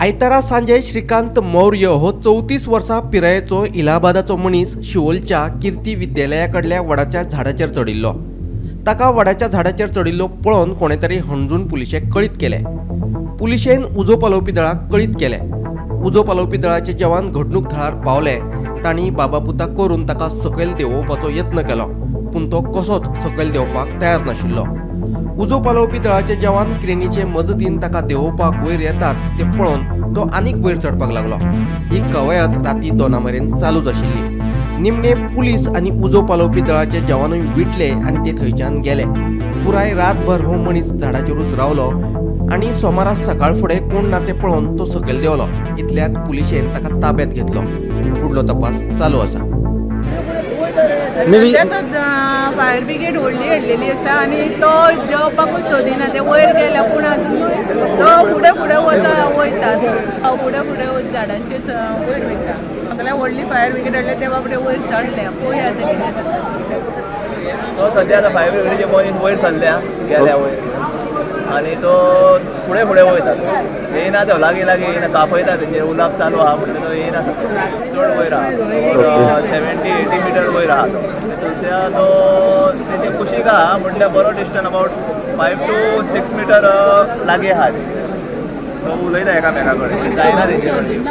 आयतारा सांजे श्रीकांत मौर्य हो 34 वर्सां पिरायेचो इलाहाबादाचो मनीस शिवोलच्या किर्ती विद्यालया कडल्या वडाच्या झाडाचेर चडिल्लो. ताका वडाच्या झाडाचेर चडिल्लो पळोवन कोणे तरी हणजूण पुलिशेक कळीत केलें. पुलिशेन उजो पालोवपी दळाक कळीत केलें. उजो पालोवपी दळाचे जवान घडणूक थळार पावले. तांणी बाबापुता करून ताका सकयल देंवोवपाचो यत्न केलो, पूण तो कसोच सकयल देंवपाक तयार नाशिल्लो. उजो पालोवपी दळाचे जवान क्रेनीचे मजतीन ताका देंवोवपाक वयर येतात ते पळोवन तो आनीक वयर चडपाक लागलो. ही कवायत राती 2 मेरेन चालूच आशिल्ली. निमणे पुलीस आनी उजो पालोवपी दळाचे जवानूय विटले आनी ते थंयच्यान गेले. पुराय रातभर हो मनीस झाडाचेरूच रावलो आनी सोमारा सकाळ फुडें कोण ना ते पळोवन तो सकयल देंवलो. इतल्यात पुलिशेन ताका ताब्यात घेतलो. फुडलो तपास चालू आसा. सद्या तर फायर ब्रिगेड व्हडली हाडलेली आसा आनी तो देंवपाकूच सोदिना. ते वयर गेल्या, पूण अजुनूय तो फुडें फुडें वता, वयता, फुडें फुडें झाडांचेर वयर वयता. सगळ्या व्हडली फायर ब्रिगेड हाडल्या, ते बाबडे वयर चडले. पळोवया आतां कितें जाता. तो सद्या आतां फायर ब्रिगेडीचे मनीस वयर सरल्या, गेल्या वयर आनी तो फुडें फुडें वयता. येयना तो, लागीं लागीं येयना. तो आपयता तेंचेर, उलाप चालू आहा म्हणटा, तो येयना. चड वयर आहा, 70-80 मिटर वयर आहा तो. त्या तो तेजे कुशीक आहा, म्हटल्यार बरो डिस्टन्स, अबावट 5 टू 6 मिटर लागीं आहा. तो उलयता एकामेका कडेन, जायना तेंचे कडेन.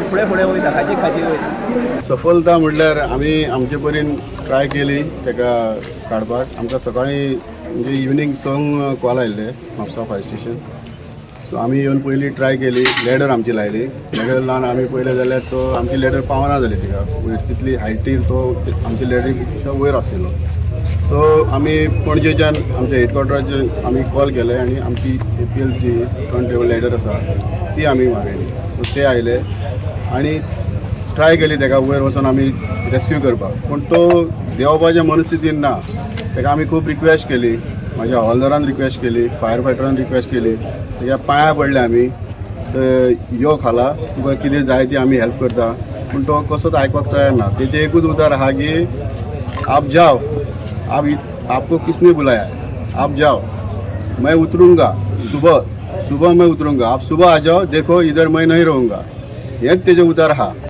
फुडें फुडें वयता, खाची खाची वयता. सफलता म्हणल्यार आमी आमचे परीन ट्राय केली ताका काडपाक. आमकां सकाळीं म्हणजे इवनींग 6 कॉल आयिल्ले म्हापसा फायर स्टेशन. सो आमी येवन पयलीं ट्राय केली, लॅडर आमची लायली. लॅडर लावन आमी पयलें जाल्यार तो आमची लॅडर पावना जाली तिका वयर. तितली हायटीर तो आमची लॅडरी पेक्षा वयर आशिल्लो. सो आमी पणजेच्यान आमच्या हेडक्वॉर्टराचेर आमी कॉल केले आनी आमची एपीएल जी टर्न टेबल लॅडर आसा ती आमी मागयली. सो ते आयले आनी ट्राय केली ताका वयर वचून आमी रेस्क्यू करपाक, पूण तो देंवपाच्या मनस्थितीन ना. ताका आमी खूब रिक्वेस्ट केली. म्हाज्या हवालदारान रिक्वेस्ट केली, फायर फायटरान रिक्वेस्ट केली, ताच्या पांयां पडले आमी, तर यो खाला, तुका कितें जाय ती आमी हेल्प करता. पूण तो कसोच आयकपाक तयार ना. तेजें एकूच उतर आहा की आप जाओ, आप आपको किसने बुलाया, आप जाओ, मैं उतरूंगा सुबह, सुबह मैं उतरूंगा, आप सुबह आ जाओ, देखो इधर मैं नहीं रहूँगा. हेच तेजें उतर आहा.